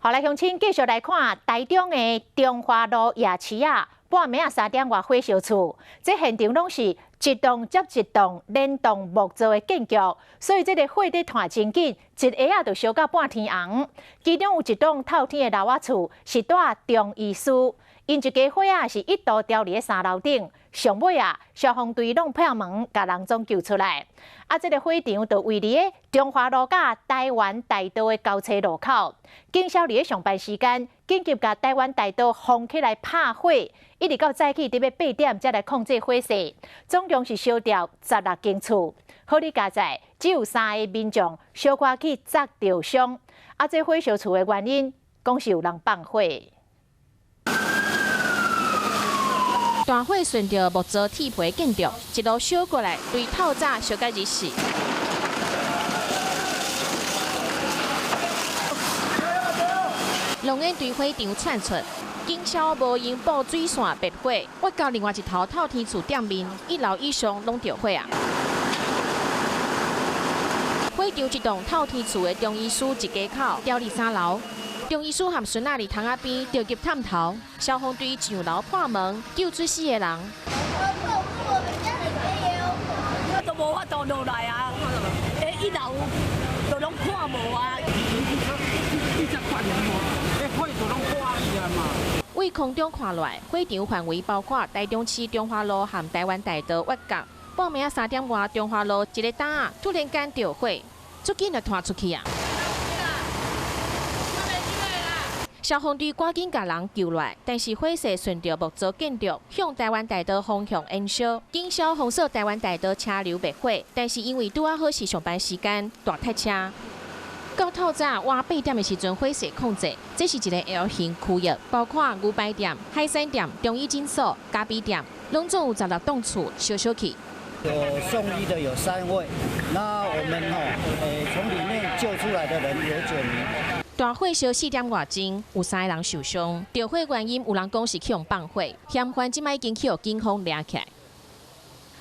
好來，鄉親繼續來看台中的中華路夜市啊，半暝仔3點外火燒厝，這現場攏是一棟接一棟連棟木造的建築，所以這个火咧湠真緊，一下仔就燒到半天紅。其中有一棟透天的樓仔厝是蹛中醫師，𪜶一家火仔是一度牢佇咧三樓頂，上尾啊消防隊攏破門共人總救出來。啊，這个火場就位佇咧中華路佮台灣大道的交叉路口。警消佇咧上班時間，緊急共台灣大道封起來拍火，一直到早起佇欲8點才來控制火勢。總共是燒掉16間厝。好佳哉，只有三个民眾小可去砸著傷。啊，這火燒厝的原因，講是有人放火。大火順著木造鐵皮建築一路燒過來，對透早燒到日死。濃煙對火場竄出，警消無用布水線滅火，越到另外一頭透天厝頂面，一樓以上攏著火啊！火場一棟透天厝的中醫師一家口牢佇三樓。中醫師和孫仔佇窗仔邊著急探頭，消防隊上樓破門救出四个人。都無法度落來啊！欸，一樓都攏看無啊！對空中看落來，火場範圍包括台中市中華路和台灣大道越角。半暝仔3點外，中華路一个擔仔突然間著火，足緊就拖出去啊！消防隊趕緊共人救落來，但是火勢順著木造建築向台灣大道方向延燒，警消封鎖台灣大道車流滅火，但是因為拄仔好是上班時間，大塞車。到透早晚8點的時陣，火勢控制。這是一个 L 型區域，包括牛排店、海鮮店、中醫診所、咖啡店，攏總有16棟厝燒燒去。有送醫的有三位，那我們吼，從裡面救出來的人有9名。大火燒4點外鐘，有三个人受傷。著火原因有人講是去予放火，嫌犯這擺已經去予警方掠起來。